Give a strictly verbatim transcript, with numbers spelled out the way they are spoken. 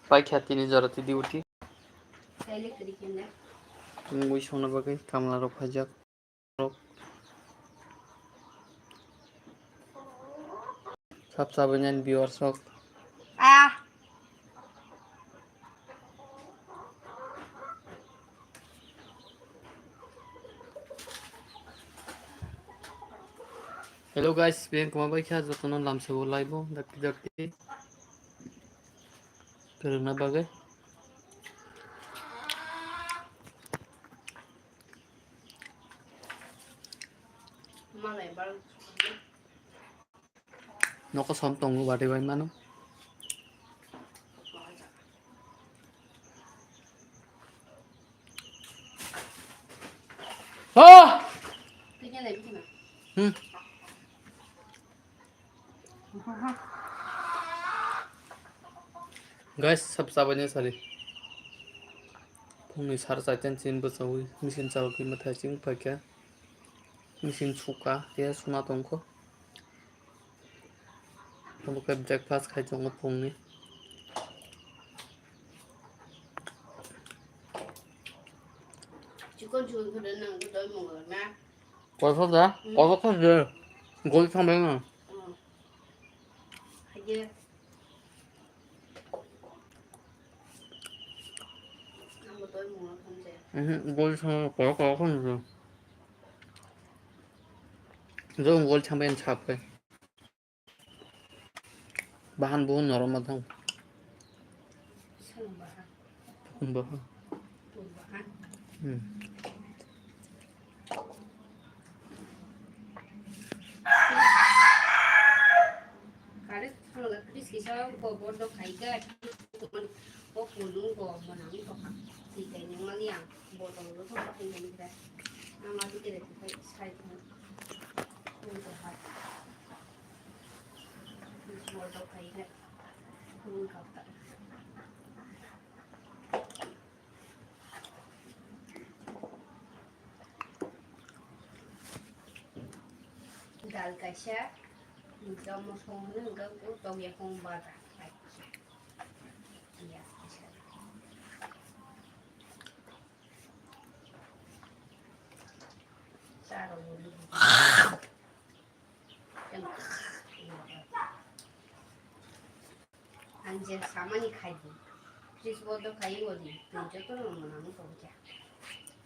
Paikha tini jora twi duty. Electric hinna. Mui songna bagwi kamla rok phaijak. Sab sabainan viewers rok. Ah. Hello guys, beng koma bai kha jotono lamsao live o dakti dakti kwrwngna bagwi. Nokha som tongo, watwi bai mano. Oh! Hmm. Guys, sab sabaini sari. Phungni sar chaiten chin bwchawi machine chalokwi mwthai ching phaikha. Machine suka, tei suna tongkho. Omo khe breakfast khai tongo phungni. Chikon chikon khe nang doi mungla na. Koiphok da? Hmm. Koiphok khe je. Gol thangbai no. Hmm. Haye. Ang bo doi mungla thang je. Mhm, gol thang, koiphok khe je. Jong gol thangbai no sap khe. Bahan buhun norom ma thang. Sano bahan. Buhun bahan. Buhun bahan. Hmm. Kare thangla kris kisa ko bordo khaika. O kulung ko manang to kha. Tikai ni mali ang botol ro to kha ni kra. Ama tu kere tu kai sai ko. Ko to kha. Botol khaika. Kulung kapta. Dal kaisa, hwnkhe omo song hwnwi hwnkhe o tokya hong bada. Piyaj kaisa. Charwk. Ang je samani khai di. Fridge bo do khai o di. Twi joto no mwnang tong kha.